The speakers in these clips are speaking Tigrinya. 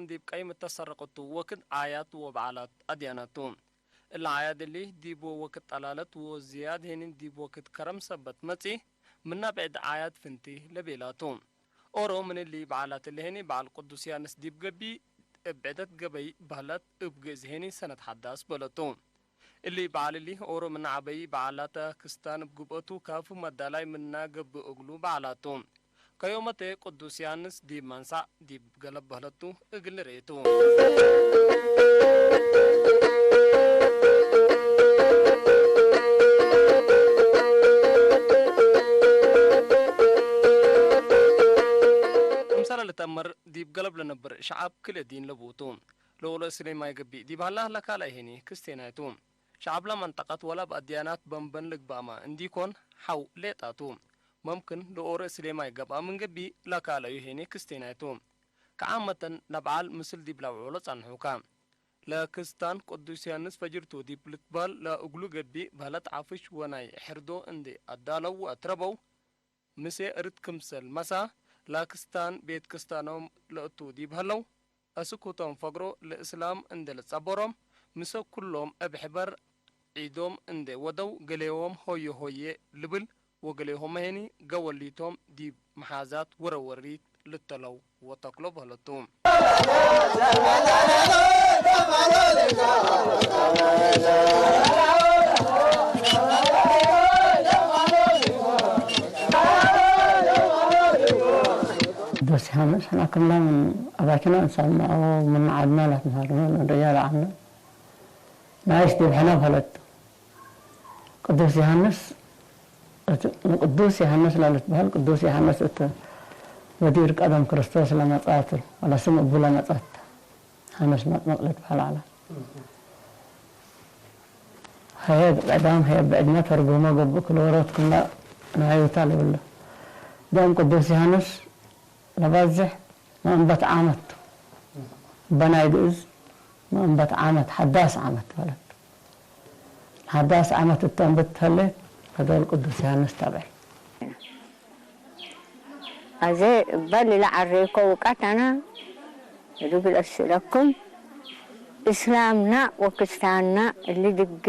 ዲብ ቀይም እተሰረቀቱ ወክድ ዓያት ወበዓላት ኣድያናቱ። እለ ዓያድ እሊ ዲብ ወክድ ጠላለት ወዝያድ ሄኒን ዲብ ወክድ ከረም ሰበት መጺ፣ ምና ብዕድ ዓያድ ፍንቲ ለቤላቱ። ኦሮ ምን እሊ በዓላት እለ ሄኒ በዓል ቅዱስ ያንስ ዲብ ገቢ እብ ዕደት ገበይ ባህላት እብ ግእዝ ሄኒ ሰነት ሓዳስ በለቱ። እሊ በዓል እሊ ኦሮ ምን ዓበይ በዓላተ ክስታን እብ ግብአቱ ካፉ መዳላይ ምና ገብእ እግሉ በዓላቱ። ከዮመቴ ቅዱስ ያንስ ዲብ መንሳዕ ዲብ ገለብ በህለቱ እግል ንርኤቱ። ክምሰለ ልተአመር ዲብ ገለብ ለነብር ሸዓብ ክልኤ ዲን ለብኡቱ። ለኦለ እስሌማይ ገቢእ ዲብ ሀላ ለካልኣይ ሄኒ ክስቴናይቱ። ሸዓብ ለመንጠቀት ወላ ብአድያናት በንበን ልግባእማ እንዲኮን ሐው ሌጣቱ። መምክን ለኦረ እስሌማይ ገብአ ምን ገቢእ ለካልአዩ ሄኒ ክስቴናይቱ። ከዓመተን ለበዓል ምስል ዲብ ለአውዕሎ ጸንሑካ። ለክስታን ቅዱስ ያንስ ፈጅርቱ ዲብ ልትበህል ለእግሉ ገቢእ በህለት ዐፍሽ ወናይ ሕርዶ እንዴ አዳለው ወአትረበው፣ ምሴ እርድ ክምሰል መሳ፣ ለክስታን ቤት ክስታኖም ለእቱ ዲብ ሀለው፣ አስኩቶም ፈግሮ ለእስላም እንዴ ለጸበሮም፣ ምሰ ኩሎም እብ ሕበር ዒዶም እንዴ ወደው፣ ገሌዎም ሆየ ሆየ ልብል፣ ወገሌሆመ ሄኒ ገወሊቶም ዲብ መሓዛት ወረወሪት ልተለው ወተክሎ በህለቱ። ቅዱስ ዮሐንስ ሕና ክምና ምን አባኪና እንሰምዖ ምን ዓድና ላትምሃርነ ንርእዮ ለዓልና ናይስ ዲብ ሕና በህለቱ። ቅዱስ ዮሐንስ እት-፣ ንቅዱስ ዮሐንስ ለልትበህል ቅዱስ ዮሐንስ እት በዲር ቀደም ክርስቶስ ለመጻት ወለ ስም እቡ ለመጻት ዮሐንስ መጥምቅ ልትበህል አላ። ሀየ ብዕዳም ሀየ ብዕድመ ተርጉሞ ገብእ ክልወሮት ክምና ናዩታ ልብሎ። ደም ቅዱስ ዮሐንስ ለባዝሕ መእንበት ዓመት በናይ ግእዝ መእንበት ዓመት ሓዳስ ዓመት በለት። ሓዳስ ዓመት እተንብት ተሌት ለዶል ቅዱስ ዮሐንስ ተብዕ። አዜ እበል ለዐሬኮ ውቀት አና እሉ ብለስለኩም እስላምና ወክስታንና እሊ ድጌ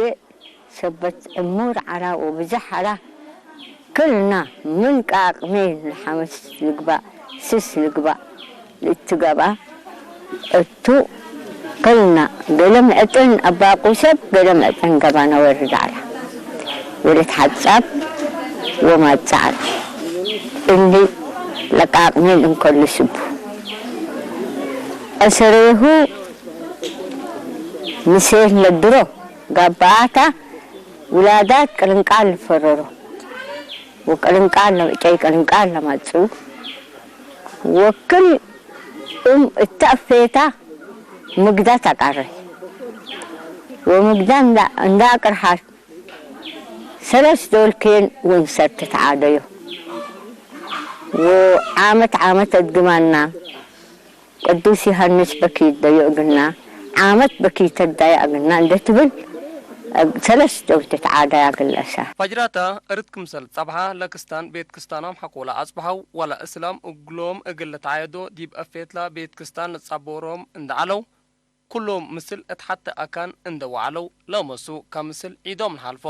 ሰበት ዕሙር ዐላ ወብዝሕ ዐላ። ክልና ምን ቃቅሜ ለሐምስ ልግባእ ስስ ልግባእ ልእትገብአ እቱ ክልና ገለ ምዕጥን አባቁ ሰብ ገለ ምዕጥን ገባነ ወርድ ዐላ። ወለት ሐጻብ ወማጽእ ዐላ። እሊ ለቃቅሜ ልእንከሉ ስቡ አሰሬሁ ምሴ ለድሮ ጋባአታ ውላዳት ቅልንቃል ልፈረሮ ወቅልንቃል ለምጨይ ቅልንቃል ለማጽኡ ወክል እም እተ አፌታ ምግዳ ተቃረ ወምግዳ እንዳ፣ እንዳ አቅርሓት ሰለስ ዶል ኬን ወንሰር ትትዓደዮ ወዓመት ዓመት አድግማና ቅዱስ ዮሐንስ በኪት ደዮ እግልና፣ ዓመት በኪት ተዳያ እግልና እንዴ ትብል፣ ሰለስተ ወትትዓዳያ ግለሳ። ፈጅራታ እርድ ክምሰል ጸብሓ ለክስታን ቤት ክስታኖም ሐቆላ አጽብሐው፣ ወለ እስላም እግሎም እግል ለተዓየዶ ዲብ አፌትላ ቤት ክስታን ለጸቦሮም እንደ ዐለው፣ ኩሎም ምስል እት ሐተ አካን እንደ ወዐለው ለመሱ ከምስል ዒዶም ነሓልፎ።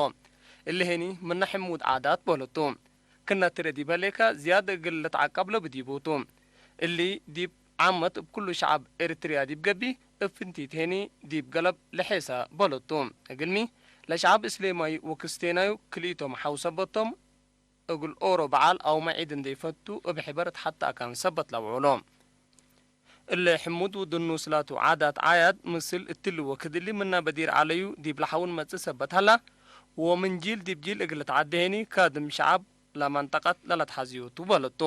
እሊ ሄኒ ምነ ሕሙድ ዓዳት በህለቱ። ክነ ትረ ዲብ ህሌከ ዝያድ እግል ልትዓቀብ ለብዲቡቱ። እሊ ዲብ ዓመት እብ ኩሉ ሸዐብ ኤሪትርያ ዲብ ገብእ፣ እብ ፍንቲት ሄኒ ዲብ ገለብ ለሔሰ በለቱ። እግልሚ፣ ለሸዐብ እስሌማዩ ወክስቴናዩ ክልኢቶም ሐው ሰበቶም፣ እግል ኦሮ በዓል አውመ ዒድ እንዴ ፈቱ፣ እብ ሕበር እት ሐተ አካን ሰበት ለአውዕሎ። እለ ሕሙድ ውድኑ ስላቱ ዓዳት ዓያድ ምስል እትሊ ወክድ እሊ ምና በዲር ዐለዩ ዲብ ለሐውን መጽእ ሰበት ሀላ፣ ወምን ጂል ዲብ ጂል እግል ልትዓደ ሄኒ ካድም ሸዐብ ለመንጠቀት ለለትሐዝዮቱ በለቱ።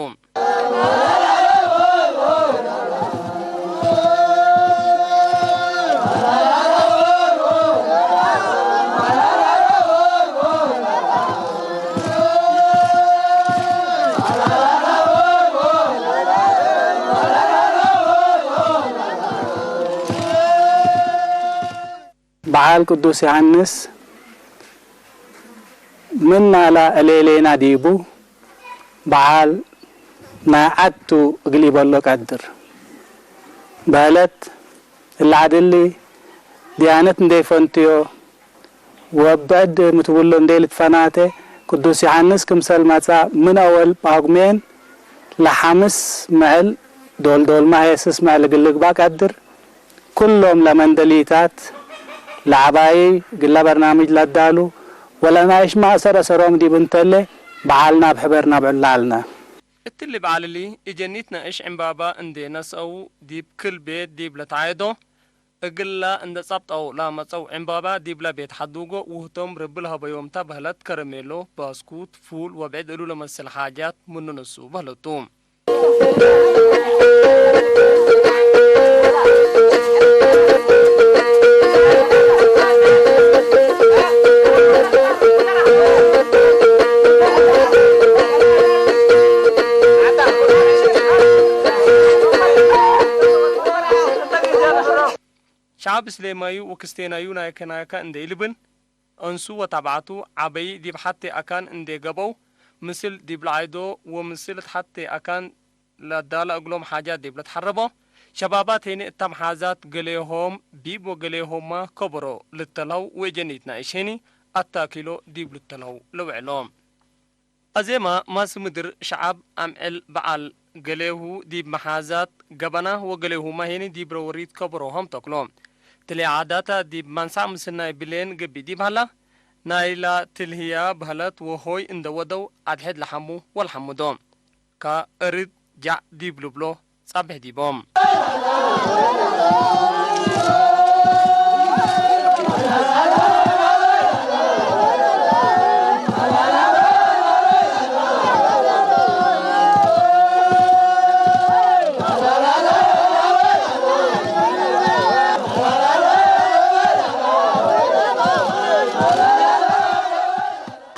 በዓል ቅዱስ ዮሐንስ ምን ናላ እሌሌና ዲቡ በዓል ናይ ዓድቱ እግል ኢበሎ ቀድር። በህለት እለ ዓድሊ ድያነት እንዴ ፈንትዮ ወብዕድ ምትብሎ እንዴ ልትፈናተ ቅዱስ ዮሐንስ ክምሰል መጻ ምን አወል ጳጉሜን ለሐምስ ምዕል ዶልዶልማ ሄስስ ምዕል እግል ልግባእ ቀድር ኩሎም ለመንደሊታት ለዐባይ ግለ በርናምጅ ለዳሉ ወለናይሽ ማእሰር አሰሮም ዲብ እንተለ በዓልና ብሕበር ነብዕል ለዐልነ። እትሊ በዓልሊ እጀኒት ናእሽ ዕምባባ እንዴ ነስአው ዲብ ክል ቤት ዲብ ለተዓየዶ እግላ እንዴ ጸብጠው ለመጸው ዕምባባ ዲብለ ቤት ሐዱጎ ውህቶም ርቢ ለሀበዮም ተ በህለት ከረሜሎ፣ ባስኩት፣ ፉል ወብዕድ እሉ ለመስል ሓጃት ምኑ ነሱ በህለቱ። ሸዓብ እስሌማዩ ወክስቴናዩ ናይከ ናይከ እንዴ ኢልብን፣ እንሱ ወታብዓቱ ዐበይ ዲብ ሐቴ አካን እንዴ ገብአው፣ ምስል ዲብ ለዓይዶ ወምስል እት ሐቴ አካን ለዳለ እግሎም ሓጃት ዲብ ለትሐረቦ፣ ሸባባት ሄኒ እተ መሓዛት ገሌሆም ቢብ ወገሌሆማ ከበሮ ልተልሀው ወእጀኒት ናእሽ ሄኒ አታኪሎ ዲብ ልተልሀው ለውዕሎ። አዜማ ማስ ምድር ሸዓብ አምዕል በዓል ገሌሁ ዲብ መሓዛት ገበና ወገሌሁማ ሄኒ ዲብ ረወሪት ከበሮሆም ተክሎ። ትልያ ዓዳታ ዲብ ማንሳዕ ምስናይ ብሌን ገቢ ዲብ ሀላ፣ ናይላ ትልህያ በህለት ወሆይ እንደ ወደው አድሕድ ለሐሙ ወልሐምዶ። ከእርድ ጃዕ ዲብ ልብሎ ጻብሕ ዲቦም።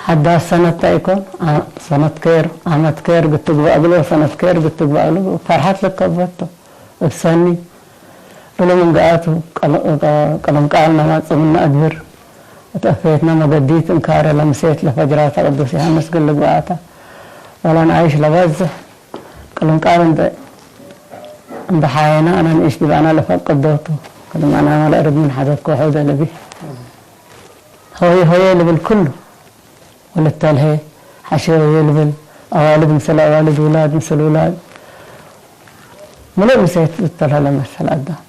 ሓዳስ ሰነት ታይ ኢኮን? ዓ-፣ ሰነት ኬር፣ ዓመት ኬር ግትግባእ ብሎ፣ ሰነት ኬር ግትግባእ ብሎ፣ ፈርሓት ልከበቶ። እብ ሰኒ ብሎ መንገኣቱ ቀለ-፣ ቀለም ቃል ነማጽም እናእግብር፣ እት አፈየትና መገዲት እንካረ ለምሴት ለፈጅራታ ቅዱስ ዮሐንስ ግል ግብኣታ፣ ወላ ንዓይሽ ለበዝሕ ቀለም ቃል እንደ፣ እንደ ሓየና አነ ንእሽ ዲብ አና ለፈቅዶቱ፣ ከደም አና መለ እርድ ምን ሓዘት ኮሖ ደለቢ። ሆየ ሆየ ልብል ኩሉ ወልተልሀ፣ ሐሸ ሆየ ልብል፣ አዋልድ ምስል አዋልድ፣ ውላድ ምስል ውላድ፣ ምሉእ ምሴት ልተልሀ ለመሰል አዳም።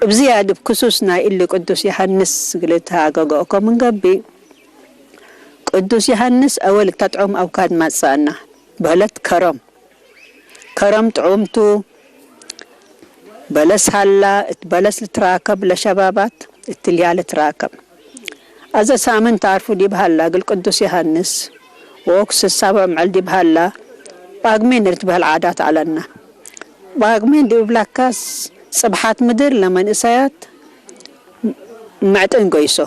እብዝያድ እብ ክሱስ ናይ እሊ ቅዱስ ዮሐንስ እግል እትሃገገኦ እኮ ምን ገብእ፣ ቅዱስ ዮሐንስ አወል እተ ጥዑም አውካድ ማጽአና በህለት ከረም። ከረም ጥዑም ቱ፣ በለስ ሀላ፣ እት በለስ ልትራከብ ለሸባባት እትልያ ልትራከብ። አዘ ሳምን ተአርፉ ዲብ ሀላ እግል ቅዱስ ዮሐንስ ወወክስ ሳብዕ ምዕል ዲብ ሀላ ጳግሜን ልትበህል ዓዳት ዐለና። ጳግሜን ዲብ እብላካስ ጽብሓት ምድር ለመንእሰያት ምዕጥን ገይሶ።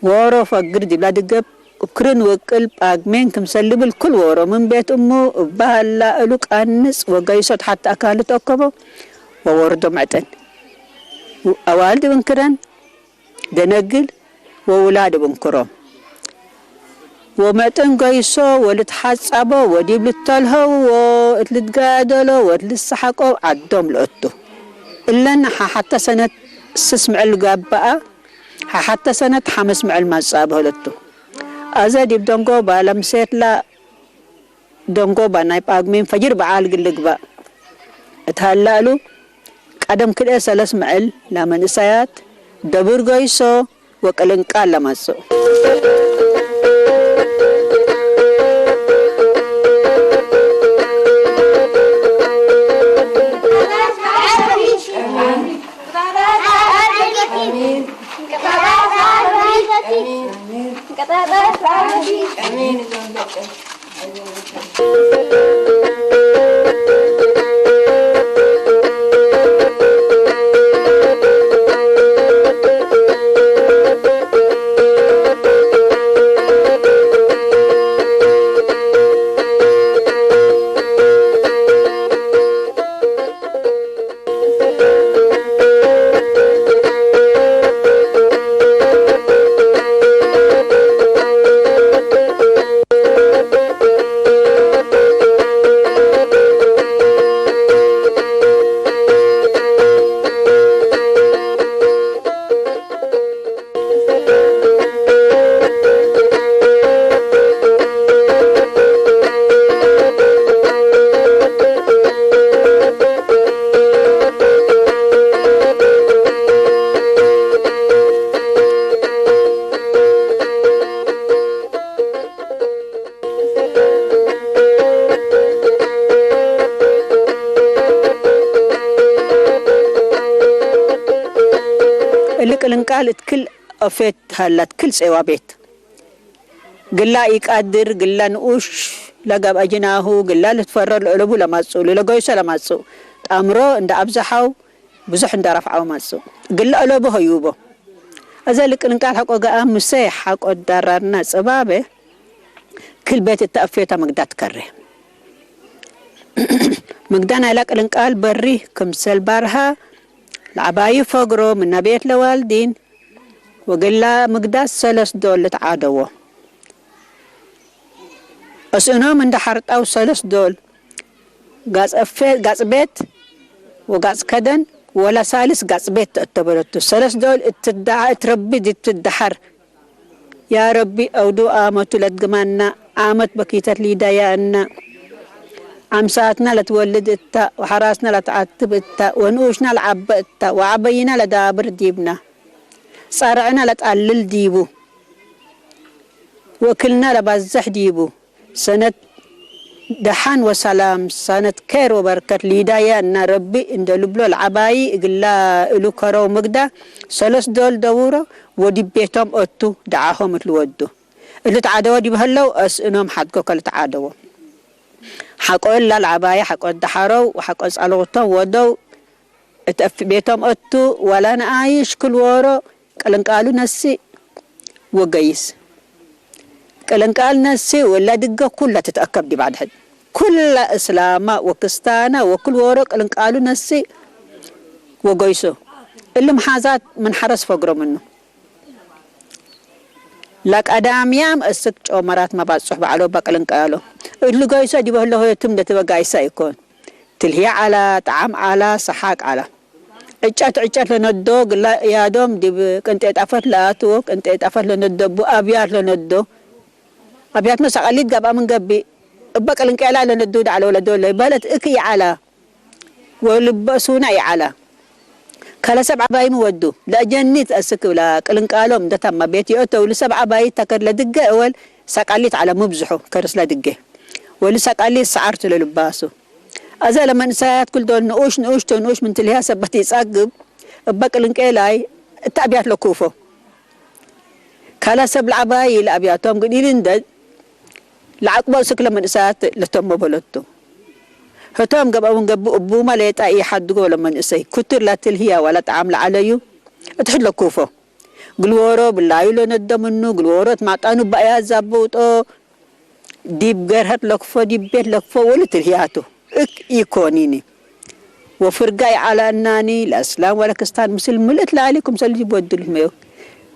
ዎሮ ፈግር ዲብላ ድገብ እብ ክርን ወቅል ጳግሜን ክምሰል ልብል ኩል ዎሮ ምን ቤት እሙ እበ ሀላ እሉ ቃንጽ ወገይሶ ተሐት አካሉ ተአከቦ ወወርዶ ምዕጥን። አዋልድ እብ እንክረን ደነግል ወውላድ እብ እንክሮም። ወመጥን ገይሶ ወልትሓጸቦ ወዲብ ልተልሀው ወእት ልትጋደሎ ወእት ልሰሓቆ ዓዶም ለኦቱ። እለን ሓሓተ ሰነት ስስ ምዕል ጋብአ፣ ሓሓተ ሰነት ሓምስ ምዕል ማጻብሆ ለቱ። አዘ ዲብ ደንጎባ ለምሴትላ ደንጎባ ናይ ጳጉሜን ፈጅር በዓል እግል ልግባእ እት ሀላ እሉ፣ ቀደም ክልኤ ሰለስ ምዕል ለመንእሰያት ደብር ገይሶ ወቅልንቃል ለመጽኡ። ቃል እትክል ኦፌት ሃላት ክል ጼዋ ቤት ግላ ኢቃድር ግላ ንኡሽ ለጋብ ኣጅናሁ ግላ ልትፈረ ለእለቡ ለማጽኡ ልለገይሶ ለማጽኡ ጣምሮ እንደ ኣብዛሓው ብዙሕ እንደ ረፍዓው ማጽኡ ግላ እለቡ ሀዩቦ። እዘ ልቅልንቃል ሐቆ ገኣ ምሰ ሐቆ ዳራርና ጽባበ ክል ቤት እተ ኣፌታ መግዳ ትከሬ። መግዳ ናይላ ቅልንቃል በሪ ክምሰል ባርሃ ለዓባዩ ፈግሮ ምና ቤት ለዋልዲን ወግላ ምግዳስ ሰለስ ዶል ልትዓደዎ። እስእኖም እንደ ሐርጣው ሰለስ ዶል ጋጽ እፌ-፣ ጋጽ ቤት ወጋጽ ከደን ወላ ሳልስ ጋጽ ቤት ተእተበለቱ። ሰለስ ዶል እትዳዓ እትረቢ ዲትዳሓር ያ ረቢ፣ ኣውዱ ኣመቱ ለትግማና፣ ኣመት በኪተት ሊዳያ እና፣ ዓምሳትና ለትወልድ እታ፣ ወሐራስና ለትዓትብ እታ፣ ወንኡሽና ለዓበ እታ፣ ወዓበይና ለዳብር ዲብና፣ ጻርዕና ለጣልል ዲቡ፣ ወእክልና ለባዘሕ ዲቡ፣ ሰነት ደሓን ወሰላም፣ ሰነት ኬር ወበርከት ሊዳያ እና ረቢ እንደ ልብሎ ለዓባይ እግላ እሉ ከረው ምግዳ፣ ሰለስ ዶል ደውሮ፣ ወዲብ ቤቶም ኦቱ፣ ደዓሆም እትልወዱ። እሊ ተዓደወ ዲብ ህለው፣ እስእኖም ሓድጎ ከልተዓደዎ። ሓቆ እላ ለዓባየ ሓቆ ደሓረው ወሓቆ ጻልቑቶም ወደው፣ እት እፍ ቤቶም እቱ፣ ዋላ ንኣይሽ ክልወሮ፣ ቅልንቃሉ ነሲ ወገይስ። ቅልንቃል ነሲ ወላ ድገ ኩላ ትትኣከብ ዲብ ኣድሕድ። ኩላ እስላማ ወክስታና ወክልወሮ ቅልንቃሉ ነሲ ወገይሶ። እሊ መሓዛት ምን ሓረስ ፈግሮ ምኑ። ለቀዳምያም እስክ ጮመራት መባጽሕ ባዕሎ በቅልንቃሎ። እድሊ ገይሶ ዲበ ህለሆ የትም ደትበጋይሳ ይኮን። ትልህያ ዓላ፣ ጠዓም ዓላ፣ ሰሓቅ ዓላ። ዕጨት ዕጨት ለነዶ ግላ ያዶም ዲብ ቅንጤ ጣፈት ለኣትዎ፣ ቅንጤ ጣፈት ለነዶ፣ ቡ ኣብያት ለነዶ። ኣብያት መሳቀሊት ጋብኣ ምን ገቢ፣ እበ ቅልንቄላ ለነዱ ዳዕለ ወለዶ ለይበለት እክ ይዓላ። ወልበሱና ይዓላ። ከለ ሰብ ዓባይም ወዱ ለእጀኒት እስክ ብላ ቅልንቃሎም እንደታማ ቤት ይእተው ልሰብ ዓባይ ተከድ ለድገ እወል ሰቃሊት ዓለ ሙብዝሑ ከርስ ለድገ ወልሰቃሊት ሰዓርቱ ለልባሱ። አዘ ለመንእሰያት ኩልዶል ንኡሽ ንኡሽ ተንኡሽ ምን ትልህያ ሰበት ይጻግብ እበ ቅልንቄላይ እተ ኣብያት ለኩፎ። ካላ ሰብ ለዓባይ ለኣብያቶም ግን ኢልንደድ ለዓቅቦ ስክለ መንእሰያት ለተሞ በለቱ። ህቶም ገብአውን ገብእ እቡማ ሌጣ ኢሓድጎ ለመንእሰይ ኩትር ላትልህያ ዋላ ጠዓም ለዓለዩ እትሕድ ለኩፎ። ግልወሮ ብላዩ ለነዶ ምኑ ግልወሮ ትማጣኑ ባእያ ዛበውጦ ዲብ ገርሀት ለክፎ ዲብ ቤት ለክፎ ወልትልህያቱ እክ ኢኮኒኒ። ወፍርጋ ይዓላ እናኒ ለእስላም ወለክስታን ምስል ምልእት ለአሊ ክምሰል ዲብ ወድል መዮ።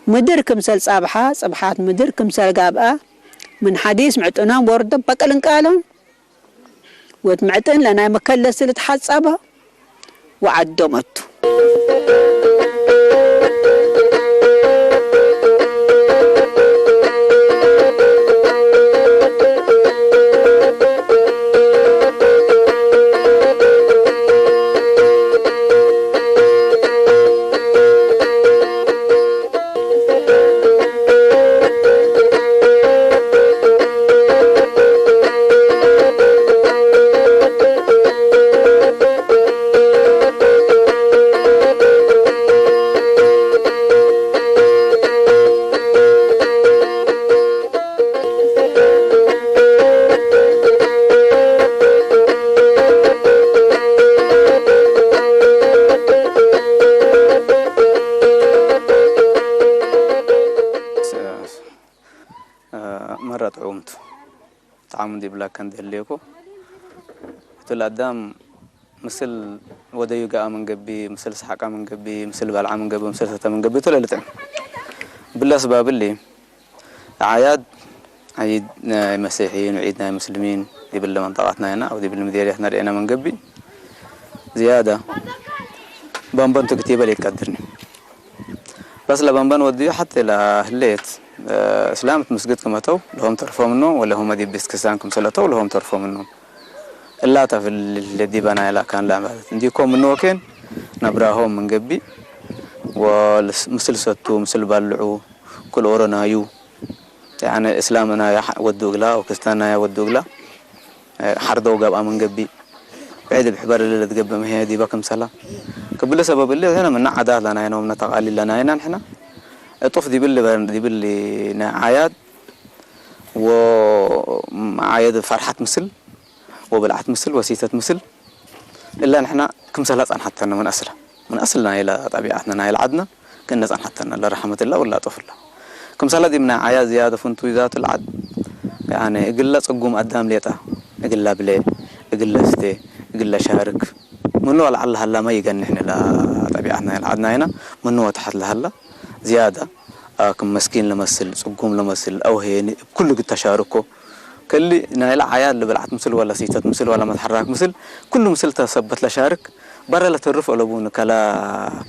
ምድር ክምሰል ጻብሓ፣ ጽብሓት ምድር ክምሰል ጋብኣ፣ ምን ሐዲስ ምዕጥኖም ወርዶ በቀል እንቃሎም። ወት ምዕጥን ለናይ መከለሲ ልትሓጸቦ ወዓዶም ኣቱ። መራ ጥዑምቱ። ጣዕሙ እንዲብላካ እንዲህልየኩ፣ እቲ ለኣዳም ምስል ወደዩ ገኣ መንገቢ፣ ምስል ሰሓቃ መንገቢ፣ ምስል በልዓ መንገቢ፣ ምስል ሰተ መንገቢ፣ እቱ ለልጥዕም። ብለ ኣስባብ እሊ፣ ዓያድ፣ ዓይድ ናይ መሲሒን፣ ዒድ ናይ ሙስልሚን፣ ይብል መንጠቃትና ኢና፣ ኣው ይብል ምዴርያትና ርኤና መንገቢ፣ ዝያዳ፣ ባምቦን ትክቲበል ይቀድርኒ። በስ ለበንበን ወድዩ ሐቴ ለህሌት፣ እ፣ እስላም ትምስግድ ክመተው ለሆም ተርፎምኖ፣ ወለሆም ዲብ ቤት ክርስቲያን ክምሰለተው ለሆም ተርፎምኖ። እላ ተፍል ለዲበና ኢላ ካን ለዐባደት እንዲኮም ምኖ ወኬን ነብራሆም ምን ገቢ፣ ወልስ-፣ ምስል ሰቱ፣ ምስል ባልዑ፣ ክል ኦሮናዩ፣ ያነ እስላምና ያ-፣ ወዱ እግላ፣ ወክርስቲያንና ያ ወዱ እግላ። ሐርደው ገብኣ ምን ገቢ፣ ብዕድ ብሕበር እለ ለትገብእ መሄ ዲበ ክምሰላ። ክብለ ሰበብ እለ፣ ሕነ ምነ ዓዳት ለናይና፣ ምነ ተቃሊድ ለናይና ንሕና። እጡፍ ዲብል ሊበርን ዲብል ናይ ዓያድ ወዓየድ ፈርሓት ምስል ወብልዓት ምስል ወሲተት ምስል እላ ንሕና ክምሰላ ጻንሓተና ምን ኣስላ ምን ኣስልና ኢላ ጣቢዓትና ናይ ልዓድና ግን ነጻንሓተና ለረሓመትላ ወላ ጦፍላ ክምሰላ ዲብ ናይ ዓያ ዝያደ ፍንቱ ይዛቱ ልዓድ ያኔ እግላ ጽጉም ኣዳም ሌጣ እግላ ብለ እግላ ስቴ እግላ ሻርክ ምኑ ኣልዓል ሃላ ማይ ይገንሕ ንላ ጣቢዓትና ልዓድና ኢና ምኑ ወተሓት ለሃላ ዝያዳ ክም መስኪን ለመስል፣ ጽጉም ለመስል፣ አውሄ ኩሉ ግድ ተሻርኮ። ከሊ ናይላ ዓያድ ለበልዓት ምስል ወላ ሲተት ምስል ወላ መትሐራክ ምስል ኩሉ ምስል ተሰበት ለሻርክ በረ ለተርፍ አለቡኒ ከላ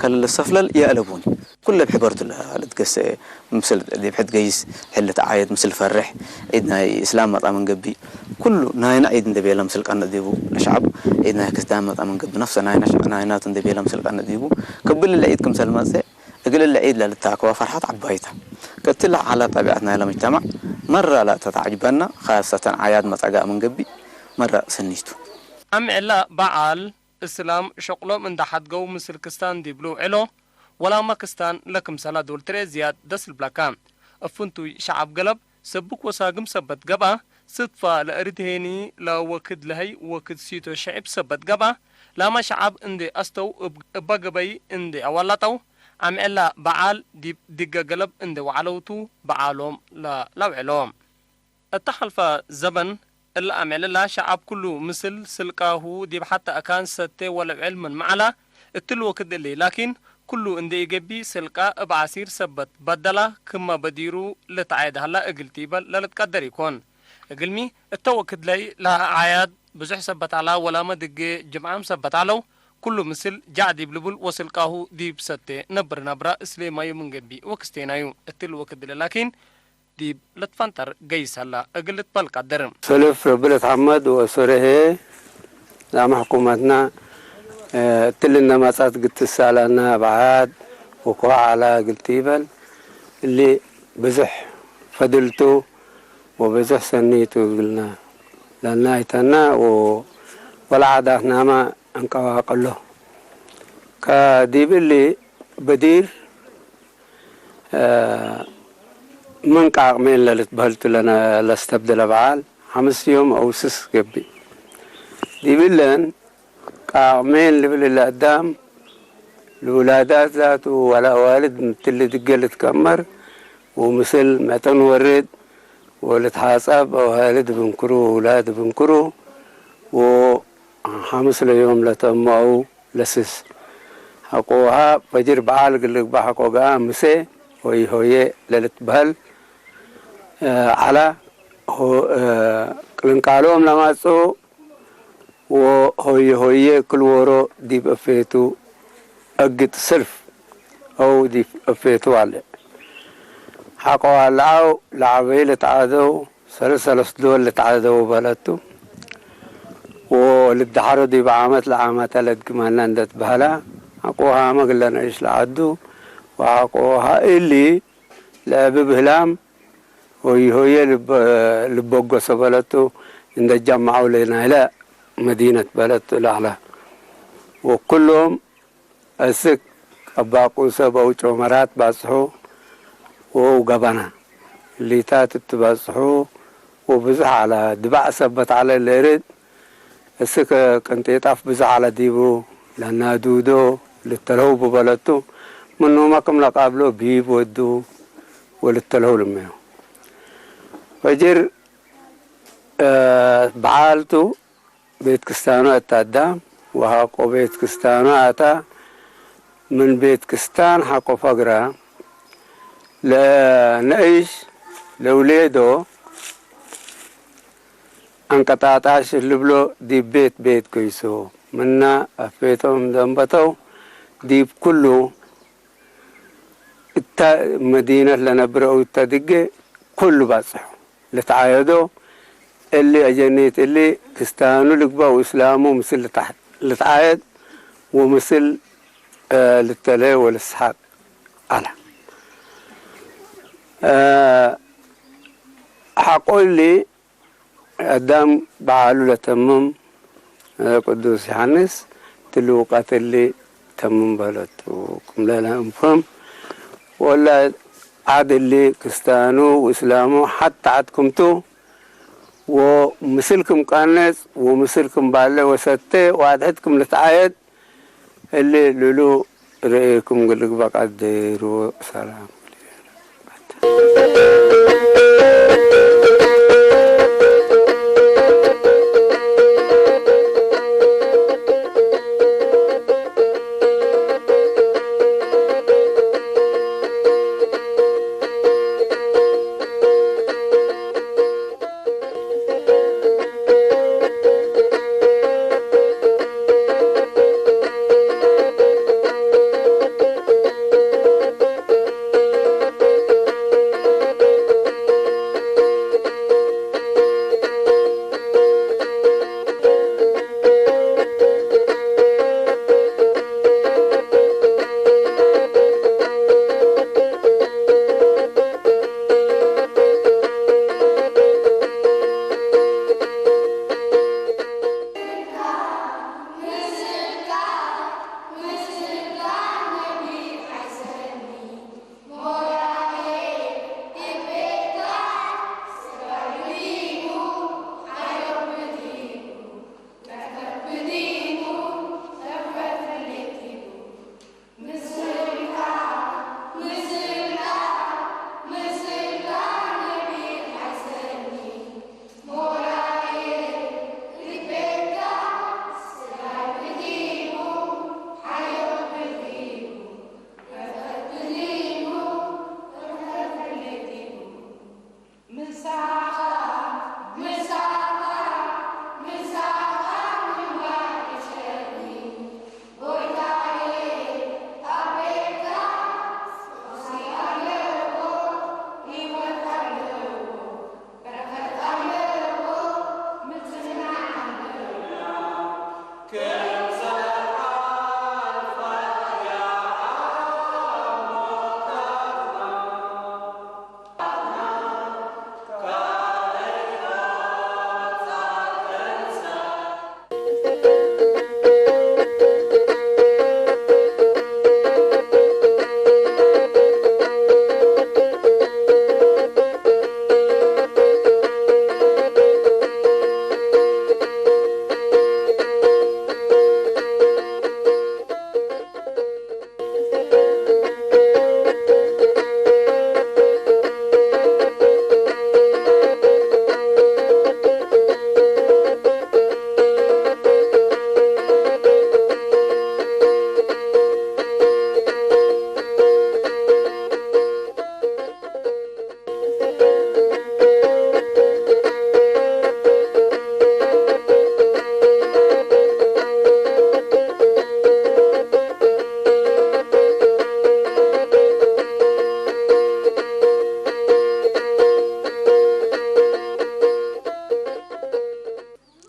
ከለ ለሰፍለል የአለቡኒ። ኩለ ብሕበርቱ ለትገሰ ምስል ዲብ ሕድ ገይስ ሕልት ዓየድ ምስል ፈርሕ ዒድ ናይ እስላም መጣ መንገቢ ኩሉ ናይና ዒድ እንደ ቤለ ምስል ቀንእ ዲቡ ለሸዓቡ ዒድ ናይ ክስታን መጣ መንገቢ ነፍሰ ናይና ናይናቱ እንደ ቤለ ምስል ቀንእ ዲቡ ክብል ለዒድ ክምሰል መጽእ እግል እለ ዒድ ለልታከዋ ፈርሓት ዓባይታ። ከትለ ዓላ ጣቢዓት ናይለ ሙጅተማዕ መራ ላእተ ተዓጅበና፣ ካሰተን ዓያድ መጸጋእ ምን ገቢእ መራ ሰኒቱ። ኣምዕላ በዓል እስላም ሸቁሎም እንዳ ሓድገው ምስል ክስታን ዲብ ልውዕሎ፣ ወላማ ክስታን ለክምሰላ ዶል ትርኤ ዝያድ ደስ ልብለካ። እፍንቱይ ሸዓብ ገለብ ሰብክ ወሳግም ሰበት ገብኣ፣ ስድፋ ለእርድሄኒ ለወክድ ለሀይ ወክድ ሲቶ ሸዒብ ሰበት ገብኣ፣ ላማ ሸዓብ እንዴ ኣስተው እብ-፣ እባ ገበይ እንዴ ኣዋላጠው፣ ኣምዕላ በዓል ዲብ ድገ ገለብ እንዴ ወዓለውቱ በዓሎም ለ-፣ ለውዕሎ። እታ ሐልፋ ዘበን እለ ኣምዕልላ ሸዓብ ኩሉ ምስል ስልቃሁ ዲብ ሐተ ኣካን ሰቴ ወለውዕል ምን መዓላ እትል ወክድ እሊ፣ ላኪን ኩሉ እንዴ ኢገቢ ስልቃ እብ ዓሲር ሰበት በደላ ክመ በዲሩ ልትዓየድ ሀላ እግል ቲበል ለልትቀደር ኢኮን። እግልሚ እተ ወክድ ለይ ለአዓያድ ብዙሕ ሰበት ዐላ ወላመ ድጌ ጅምዓም ሰበት ዐለው፣ ኩሉ ምስል ጃዕ ዲብ ልቡል ወስልቃሁ ዲብ ሰቴ ነብር ናብራ እስሌማዩ ምን ገቢ ወክስቴናዩ። እትል ወክድ እሊ ላኪን ዲብ ልትፈንጠር ገይስ ሀላ እግል ልትበል ቀድር። ሰልፍ ረቢ ለትሐመድ ወሶረሄ ላመ ሕኩመትና እትሊ እነመጻት ግትሳላና በዓድ ወኮ ዓላ እግል ቲበል እሊ ብዙሕ ፈድልቱ ወብዙሕ ሰኒቱ እግልና ለናይተና ወ-፣ ወለዓዳትናማ እንቀዋቀሎ ከዲብ እሊ በዲር ምን ቃቅሜን ለልትበህልቱ ለነ-፣ ለስተብድለ በዓል ሐምስ ዮም አውስስ ገብእ። ዲብለን ቃቅሜን ልብል ለአዳም ልውላዳት ዛቱ ወለአዋልድ ምትል ድገ ልትከመር ወምስል መጠን ወርድ ወልትሓጸብ አዋልድ ብንክሩ ወውላድ ብንክሩ ወሐምስ ለዮም ለተመው ለስስ። ሐቆሃ ፈጅር በዓል ግልግባ ሐቆ ገአ ምሴ ሆይ ሆዬ ለልትበህል ዐላ። ሆ-፣ ቅልንቃሎም ለማጽኡ ወሆየ ሆየ ክል ዎሮ ዲብ እፌቱ እግጥ ስልፍ አው ዲብ እፌቱ ዋልዕ። ሐቆ ዋልዓው ለዐበዩ ልትዓደው ሰለስ ሰለስ ዶል ልትዓደው በለቱ። ወልትደሐሮ ዲብ ዓመት ለዓመተ ለድግመና እንደ ትበህላ ሐቆ ሃመ ግለ ነእሽ ለዐዱ ወሐቆ ሀእሊ ለእብ ብህላም ሆይ ሆየ ልበ-፣ ልበጎ ሰበለቱ እንደ ጃማዐው ለናይለ መዲነት በለቱ ለዐለ። ወኩሎም እስክ አባቁሰ በው ጮመራት ባጽሑ ወው ገበና ሊታት እትበጽሑ ወብዙሕ ዐለ። ድባዕ ሰበት ዐለ ለእርድ እስክ ቅንጤጣፍ ብዙሕ ዐለ ዲቡ ለናዱዶ ልተልሀው ብበለቱ ምኑመ ክም ለቃብሎ ቢብ ወዱ ወልተልሀው ልመዮ። ፈጅር በዓልቱ ቤት ክስታኑ አታዳ ወሐቆ ቤት ክስታኑ አታ ምን ቤት ክስታን ሐቆ ፈግራ ለነእሽ ለውሌዶ አንቀጣጣሽ ልብሎ ዲብ ቤት ቤት ኮይሶ ምና አፌቶም ደንበተው ዲብ ኩሉ እታ መዲነት ለነብረ እው እተ ድጌ ኩሉ ባጽሑ ልትዓየዶ እሊ አጀኒት እሊ ክስታኑ ልግበእ ወእስላሙ ምስል ልትዓየድ ወምስል ልተሌ ወልስሐቅ ዐለ። ሐቆ እሊ አዳም በዓሉ ለተምም ቅዱስ ዮሐንስ ትልውቀት እሊ ተምም በለቱ። ክም ለለ እንፍህም ወላ ዓድ እሊ ክስታኑ ወእስላሙ ሓት ተዓት ክምቱ ወምስል ክም ቃነጽ ወምስል ክም ባለ ወሰተ ወኣድሕድ ክም ልትዓየድ እሊ ልሉ ርእየኩም ግልግባቅ ኣደይሩ ሰላም።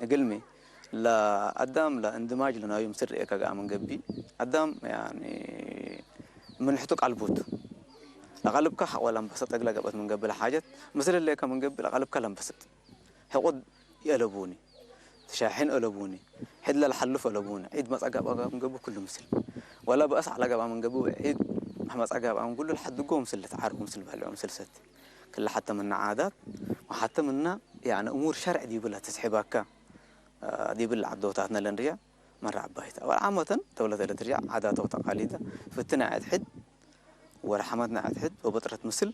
እግልሚ ለአዳም ለእንድማጅ ለናዩ ምስል ርኤካ ገአ መንገቢ አዳም ያኒ ምንሕቱ ቃልቡት ለቃልብካ ሐቆ ለንበሰጥ እግለ ገበት መንገቢ ለሓጀት ምስል ሌካ መንገቢ ለቃልብካ ለንበሰጥ ሕቁድ የእለቡኒ ትሻሒን እለቡኒ ሕድ ለልሓልፍ እለቡኒ ዒድ መጻጋብ አጋ መንገቢ ኩሉ ምስል ወላ በእስ ዓላ ገባ መንገቢ ዒድ መጻጋብ አን ኩሉ ለሓድጎ ምስል ልትዓርቡ ምስል በልዑ ምስል ሰት ክለ ሓተ ምና ዓዳት ወሓተ ምና ያኒ እሙር ሸርዕ ዲብላ ትስሒባካ ዲብል ዓዶታትና ለንርያ መራ ዓባይታ ወላ ዓመተን ተውለት ለትርያ ዓዳተ ወተቃሊዳ ፍትና ዕድሕድ ወላ ሓመትና ዕድሕድ ወበጥረት ምስል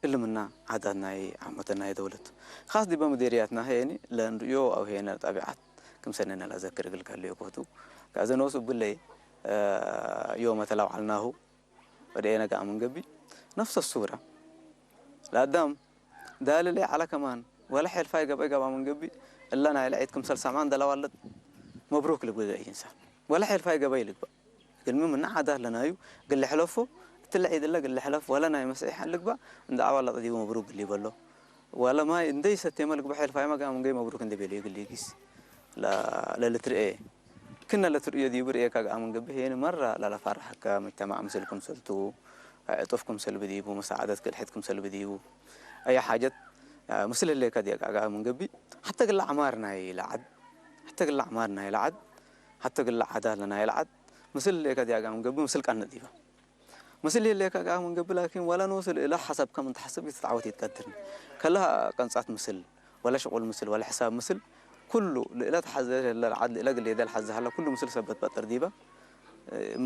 እልምና ዓዳት ናይ ዓመተ ናይ ደውለት ካስ ዲበ ምዴርያትና ሄኒ ለንርእዮ አው ሄነ ጠቢዓት ክምሰነና ለዘክር እግል ከልዮ ኮቱ ጋዘ ነውስ ብለይ ዮመ ተላውዓልናሁ ወደ ኤነ ገኣ መንገቢ ነፍሰ ሱራ ለአዳም ዳልለ ዓላ ከማን ወላ ሐልፋይ ገበይ ገባ መንገቢ እላ ናይ ለዒድ ክምሰል ሰማን ደላዋለት መብሩክ ልብገ ኢንሳ ወላ ሐልፋይ ገበይ ልግባ ግልሚ ምና ዓዳት ለናዩ ግል ሕለፎ እትለ ዒድ እለ ግል ሕለፍ ወላ ናይ መስዒሕ ልግባ እንደ አዋላ ጠዲቡ መብሩክ ግል ይበሎ ወላ ማይ እንደይ ሰቴመ ልግባ ሐልፋይ መጋ መንገይ መብሩክ እንደ ቤሎ ይግል ይጊስ ለልትርኤ ክነ ለትርእዮ ዲቡ ርእየካ ገኣ መንገቢ ሄኒ መራ ለለፋርሐካ መጅተማዕ ምስል ክምሰልቱ ዕጡፍ ክምሰል ብዲቡ መሳዓደት ክድሕት ክምሰል ብዲቡ አያ ሓጀት ምስል ህሌካ ዲያ ገኣ መንገቢ ሓተ ግላ ዕማር ናይ ለዓድ ሓተ ግላ ዕማር ናይ ለዓድ ሓተ ግላ ዓዳት ለናይ ለዓድ ምስል ህሌካ ዲያ ገኣ መንገቢ ምስል ቀንጥ ዲባ ምስል የለካ ከኣ ምን ገብላኪን ዋላ ንወስል እላ ሓሳብ ከም እንተሓስብ ይትትዓወት ይትቀድርን። ከላ ቀንጻት ምስል፣ ዋላ ሽቁል ምስል፣ ዋላ ሕሳብ ምስል፣ ኩሉ ልእላ ተሓዘ ለላ ዓድ ልእላ ግሌ ደል ሓዘ ሃላ ኩሉ ምስል ሰበት በጠር ዲባ፣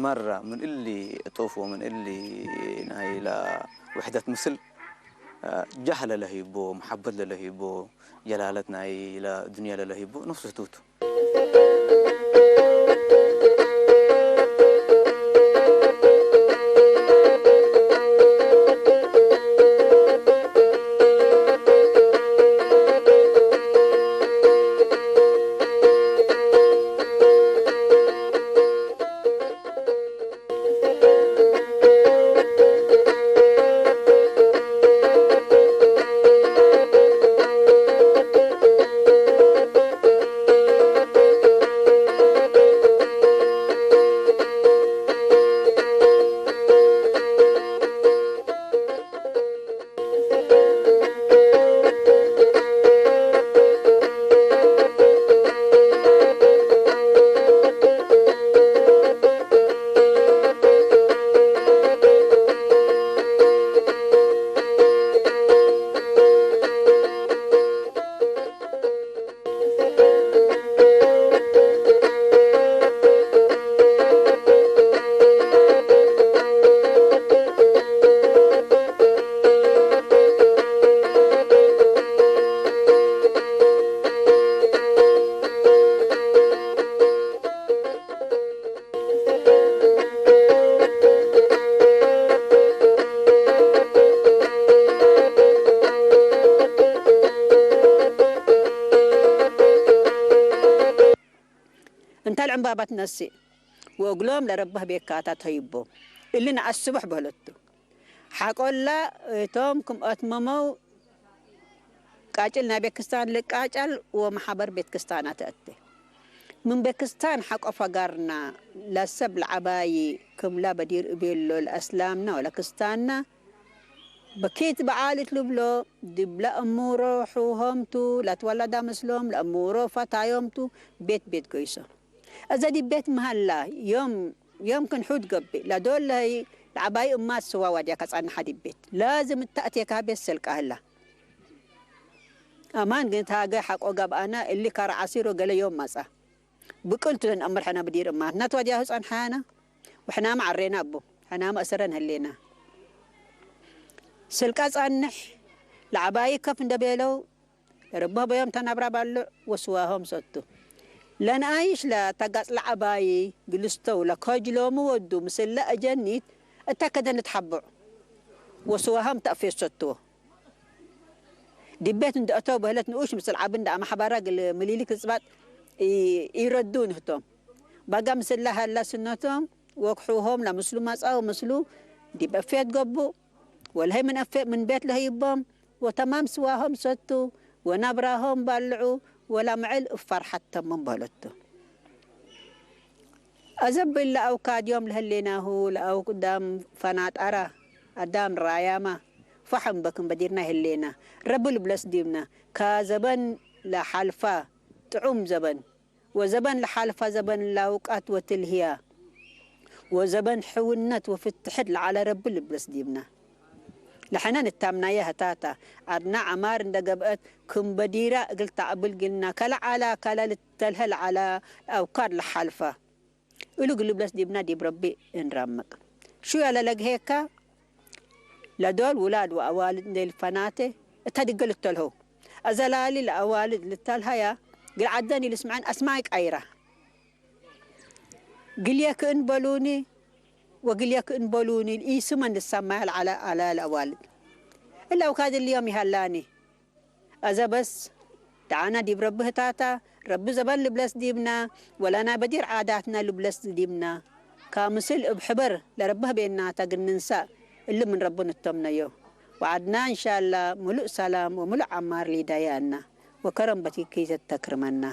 መራ ምን እሊ እጦፍ ወምን እሊ ናይ ላ ውሕደት ምስል፣ ጃህ ለለህይቦ፣ መሓበት ለለህይቦ፣ ጀላለት ናይ ላ ዱንያ ለለህይቦ፣ ነፍሱ ህትውቱ። እንተ ዕምባባ ትነስእ ወእግሎም ለረብህ ቤካታ ተይቦ እሊ ነኣስብሕ በለቱ። ሓቆላ እቶም ክም ኣትመመው ቃጭል ናይ ቤክስታን ልቃጫል ወመሓበር ቤትክስታና ተእቴ። ምን ቤክስታን ሓቆ ፈጋርና ለሰብ ለዓባይ ክምላ በዲር እቤሎ ለኣስላምና ወለክስታንና በኪት በዓልት ልብሎ ድብለ እሙሮ ሑሆምቱ ለትወለዳ ምስሎም ለእሙሮ ፈታዮምቱ ቤት ቤት ጎይሶ። እዘ ዲብ ቤት መሃላ ዮም ዮም ክንሑድ ገብእ ለዶለይ ለዓባይ እማት ስዋ ዋድያ ከጸንሓ ዲብ ቤት። ላዝም እተእቴካ ቤት ሰልቃ ህላ። ኣማን ግን ታገ ሓቆ ገብኣና እሊ ካራ ዓሲሮ ገለ ዮም መጻ። ብቅልቱ ነንኣምር ሕና ብዲር እማትና ተዋዲያሁ ጸንሓና። ወሕናማ ዓሬና እቡ። ሕናማ እሰረን ህሌና። ስልቃ ጻንሕ ለዓባይ ከፍ እንደቤለው ለረቦ በዮም ተናብራ ባልዕ ወስዋሆም ሰቱ። ለንኣይሽ ለተጋጽ ለዓባይ ግልስተው ለከጅሎሙ ወዱ ምስለ እጀኒት እታ ከደን ልትሓብዑ ወስዋሆም ተእፌት ሰትዎ። ዲቤት እንደ እተው በህለት ንኡሽ ምስል ዓብ እንደ ኣማሕባራ ግል ምሊሊክ ዝጽባጥ ኢ-፣ ይረዱ ንህቶም። ባጋ ምስላ ሃላ ስነቶም ወክሑሆም ለምስሉ መጻው ምስሉ ዲብ እፌት ገቡ። ወልሀይ ምን እፌ-፣ ምን ቤት ለህይቦም ወተማም ስዋሆም ሰቱ ወናብራሆም ባልዑ ወላ ምዕል እብ ፈርሐት ተምም በህለቱ። አዘብል ለአውካድ ዮም ለህሌናሁ ለአውዳም ፈናጣራ አዳም ራያማ ፋሕም በክም በዲርና ህሌና። ረቢ ልብለስ ዲብና ካዘበን ለሓልፋ ጥዑም ዘበን ወዘበን ለሓልፋ ዘበን ለአውቃት ወትልህያ ወዘበን ሕውነት ወፍትሕት ለዓለ ረቢ ልብለስ ዲብና። ለሐነ ንታምናየ ህታታ፣ አድና ዐማር እንደ ገብአት ክም በዲራ እግል ተዕብል ግልና፣ ከለዓላ ከለ ልተልሀ ለዐላ አውካድ ለሓልፋ። እሉ ግልብለስ ዲብና ዲብ ረቢ እንራምቅ። ሹ ያለለግሄካ ለዶል ውላድ ወአዋልድ እንዴ ልፈናቴ እተ ድገ ልተልሀው። አዘላሊ ለአዋልድ ልተልሀያ ግል ዐደን ኢልስምዐን አስማይ ቀይራ። ግልየ ክእን በሉኒ ወግልየ ክእን በሉኒ ኢስመን ልሰማያ ለዐለ አለ ለአዋልድ። እለ አውካድ እሊ ዮም ይሀላኒ። አዘ በስ ደዓና ዲብ ረቢ ህታታ፣ ረቢ ዘበን ልብለስ ዲብና፣ ወለና በዲር ዓዳትና ልብለስ ዲብና። ካምስል እብ ሕበር ለረቢ ህቤናታ ግንንሳእ እሊ ምን ረቢ ንተምነዮ። ወዐድና እንሻላ ምሉእ ሰላም ወምሉእ ዐማር ሊዳያና። ወከረም በቲኪ ተተክርመና።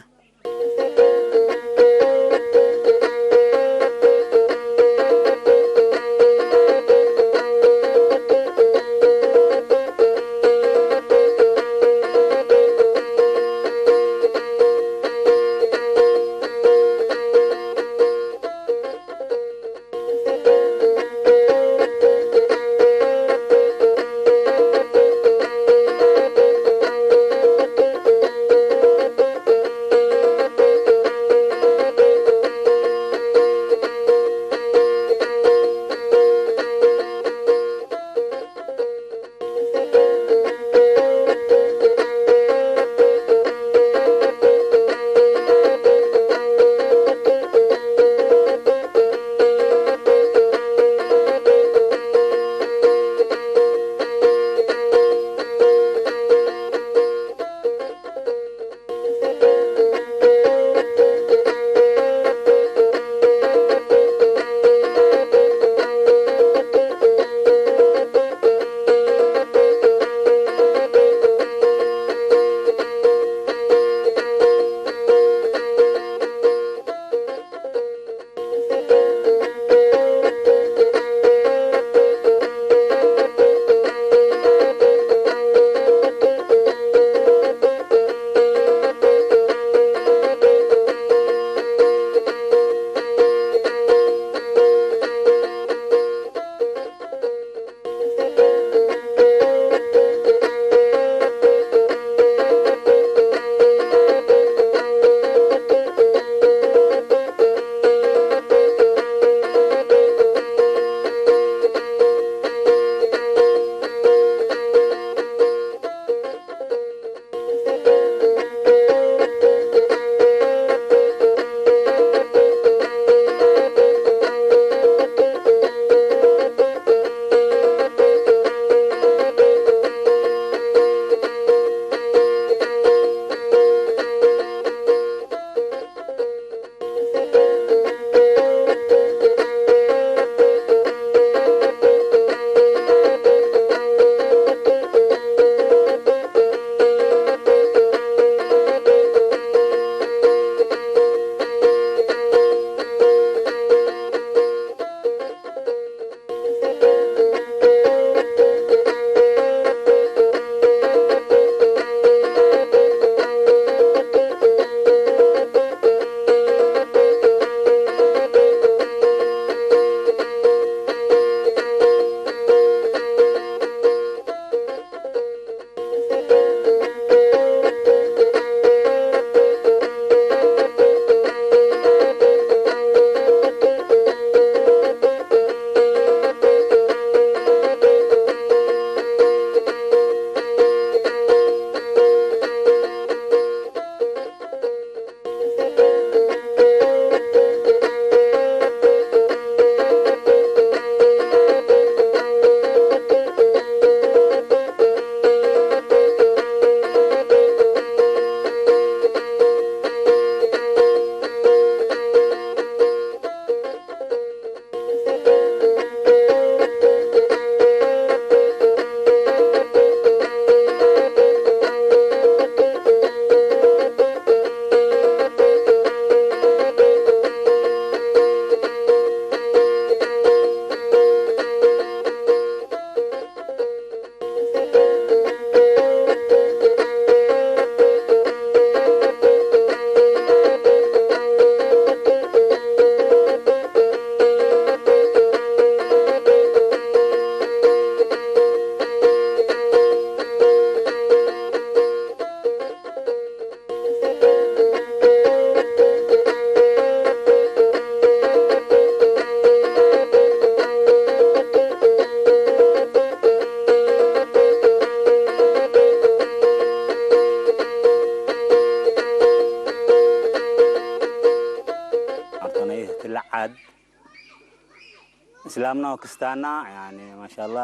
እስላምና ወክስታና ያኒ ማሻላ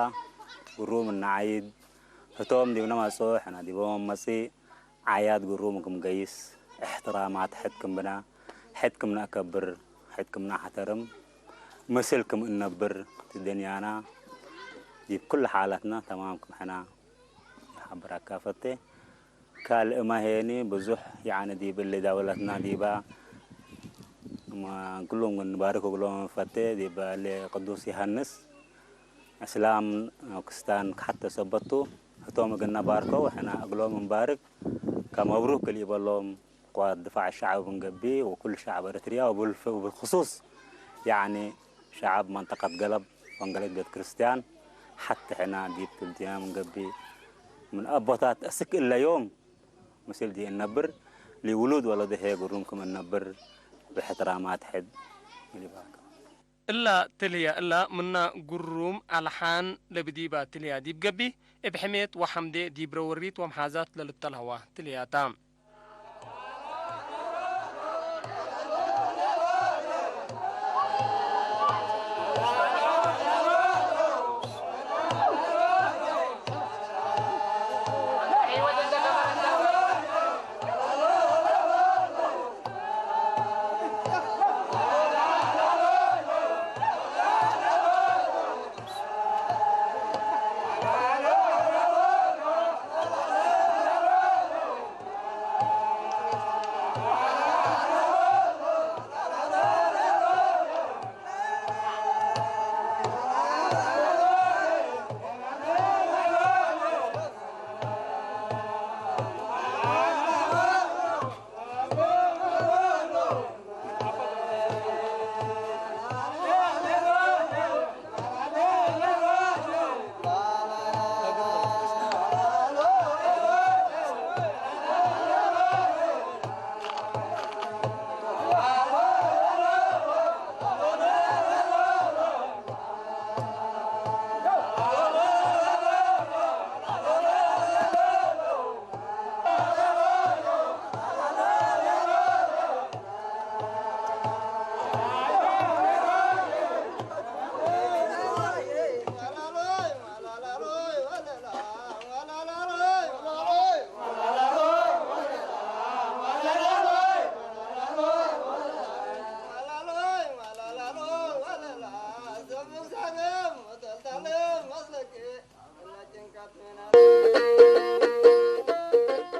ግሩም እናዓይድ ህቶም ዲብና ማጽኦ ሕና ዲቦም መጺ ዓያድ ግሩም ክምገይስ እሕትራማት ሕትክምና ሕትክምና እከብር ሕትክምና ሓተርም ምስል ክም እነብር ትደንያና ዲብ ኩሉ ሓላትና ተማም ክም ሕና ይሓብራካ ፈቴ። ካልእ ማሄኒ ብዙሕ ያኒ ዲብ እሊ ዳውላትና ዲባ፣ እማ ኩሎም ግን ንባርክ እግሎም ፈቴ ዲባ እሊ ቅዱስ ዮሃንስ እስላም ክስታን ክሓተ ሰበቱ ህቶም እግና ባርከው ሕና እግሎም እንባርክ ከመብሩክ ክልኢበሎም ቋት ድፋዕ ሸዓብ ብንገቢ ወኩል ሸዓብ ኤርትርያ ወብልፍ-፣ ወብልክሱስ ያኒ ሸዓብ መንጠቀት ገለብ ወንገለት ቤት ክርስቲያን ሓቲ ሕና ዲብ ትልትያ ምንገቢ ምን ኣቦታት እስክ እለዮም ምስል ዲ እነብር ሊውሉድ ወለደሄ ግሩም ክም እነብር ብሕትራማት ሕድ ይሊባከ። እላ ትልያ እላ ምና ግሩም ኣልሓን ለብዲባ ትልያ ዲብ ገቢ እብ ሕሜት ወሐምዴ ዲብረ ወሪት ወምሓዛት ለልተልሀዋ ትልያታ።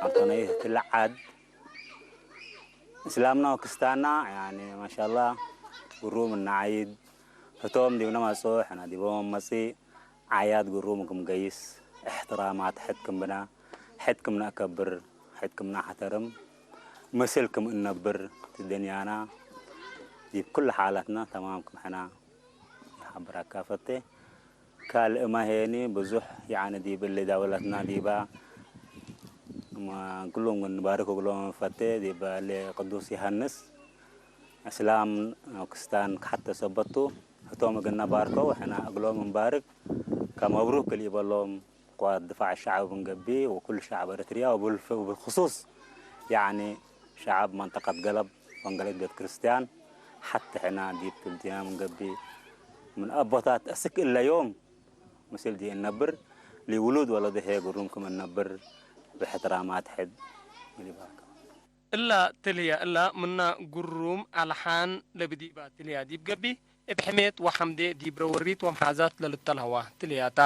ኣብተነይ ትልዓድ እስላምና ወክስታና ያኒ ማሻላ ግሩም እናዓይድ ህቶም ዲብና ማጽኦ ሕና ዲቦም መጺ ዓያድ ግሩም ክምገይስ እሕትራማት ሕትክምና ሕትክምና እከብር ሕትክምና ሓተርም ምስል ክም እነብር ትደንያና ዲብ ኩሉ ሓላትና ተማም ክም ሕና ይሓብራካ ፈቴ። ካልእ ማሄኒ ብዙሕ ያኒ ዲብ እሊ ዳውላትና ዲባ እማ ኩሎም ግን ንባርክ እግሎም ፈቴ ዲባ እሊ ቅዱስ ዮሃንስ እስላም ክስታን ክሓተ ሰበቱ ህቶም እግና ባርከው ሕና እግሎም እንባርክ ከመብሩክ ክልኢበሎም ቋት ድፋዕ ሸዓብ ብንገቢ ወኩሉ ሸዓብ ኤርትርያ ወብልፍ-፣ ወብልክሱስ ያኒ ሸዓብ መንጠቀት ገለብ ወንገለት ቤት ክርስቲያን ሓቲ ሕና ዲብ ትልትያ ምንገቢ ምን ኣቦታት እስክ እለዮም ምስል ዲ እነብር ሊውሉድ ወለደሄ ግሩም ክም እነብር ብሕትራማት ሕድ ይባርከው። እላ ትልያ እላ ምና ግሩም ኣልሓን ለብዲባ ትልያ ዲብ ገቢ እብ ሕሜት ወሐምዴ ዲብረ ወሪት ወምሓዛት ለልተልሀዋ ትልያታ።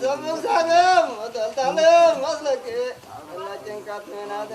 ዘምሳለም ወተልታለም መስለኪ እና ጭንቀት ምናተ